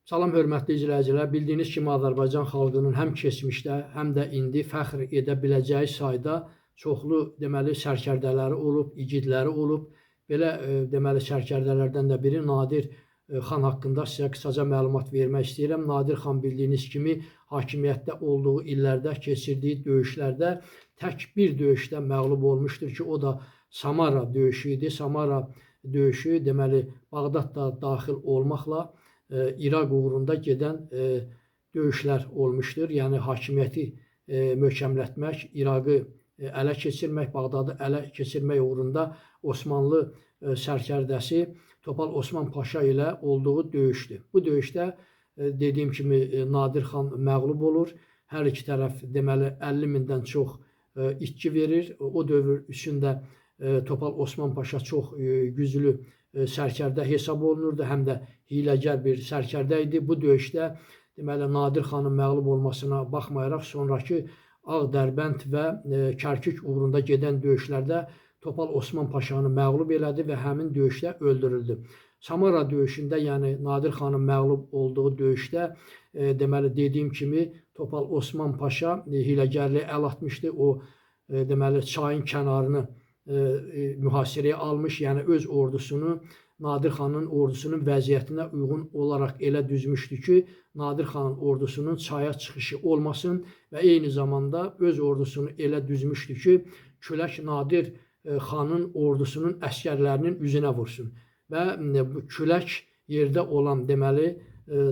Salam hörmətli izləyicilər. Bildiyiniz kimi Azərbaycan xalqının həm keçmişdə, həm də indi fəxr edə biləcəyi sayda çoxlu deməli sərkərdələri olub, igidləri olub. Belə deməli sərkərdələrdən də biri Nadir xan haqqında sizə qısaca məlumat vermək istəyirəm. Nadir xan bildiyiniz kimi hakimiyyətdə olduğu illərdə keçirdiyi döyüşlərdə tək bir döyüşdə məğlub olmuşdur ki, o da Samara döyüşü idi. Samara döyüşü deməli Bağdad da daxil olmaqla İraq uğrunda gedən döyüşlər olmuşdur. Yəni hakimiyyəti möhkəmlətmək, İraqı ələ keçirmək, Bağdadı ələ keçirmək uğrunda Osmanlı sərkərdəsi Topal Osman Paşa ilə olduğu döyüşdür. Bu döyüşdə dediyim kimi Nadir xan məğlub olur. Hər iki tərəf deməli 50 mindən çox itki verir. O dövr üçün də Topal Osman Paşa çox güclü sərkərdə hesab olunurdu, həm də hiyləgər bir sərkərdə idi. Bu döyüşdə deməli Nadir xanın məğlub olmasına baxmayaraq sonrakı Ağ Dərbənd və Kərkük uğrunda gedən döyüşlərdə Topal Osman Paşanı məğlub elədi və həmin döyüşdə öldürüldü. Samara döyüşündə, yəni Nadir xanın məğlub olduğu döyüşdə deməli dediyim kimi Topal Osman Paşa hiyləgərliyə əl atmışdı. O deməli çayın kənarını mühasirəyə almış, yəni öz ordusunu Nadir xanın ordusunun vəziyyətinə uyğun olaraq elə düzmüşdü ki, Nadir xanın ordusunun çaya çıxışı olmasın və eyni zamanda öz ordusunu elə düzmüşdü ki, külək Nadir xanın ordusunun əsgərlərinin üzünə vursun. Və bu külək yerdə olan deməli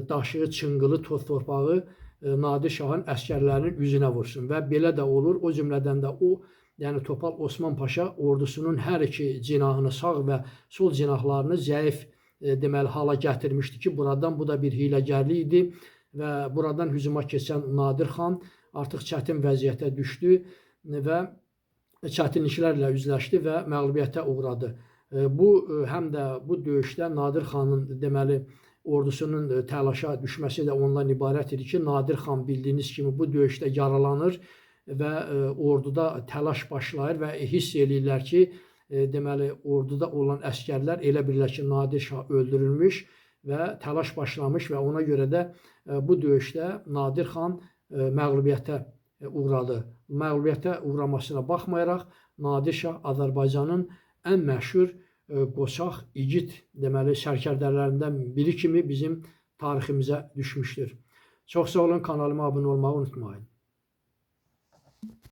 daşı, çınqılı, toz torpağı Nadir şahın əsgərlərinin üzünə vursun və belə də olur. O cümlədən də o, yəni Topal Osman Paşa ordusunun hər iki cinahını, sağ və sol cinahlarını zəif deməli hala gətirmişdi ki, buradan bu da bir hiyləgərlik idi və buradan hücuma keçən Nadir xan artıq çətin vəziyyətə düşdü və çətinliklərlə üzləşdi və məğlubiyyətə uğradı. Bu həm də bu döyüşdə Nadir xanın deməli ordusunun təlaşa düşməsi də ondan ibarət idi ki, Nadir xan bildiyiniz kimi bu döyüşdə yaralanır və orduda təlaş başlayır və hiss eləyirlər ki, deməli orduda olan əsgərlər elə bilirlər ki, Nadir şah öldürülmüş və təlaş başlamış və ona görə də bu döyüşdə Nadir xan məğlubiyyətə uğradı. Məğlubiyyətə uğramasına baxmayaraq Nadir şah Azərbaycanın ən məşhur qoçaq, igid deməli sərkərdələrindən biri kimi bizim tariximizə düşmüşdür. Çox sağ olun, kanalıma abunə olmağı unutmayın.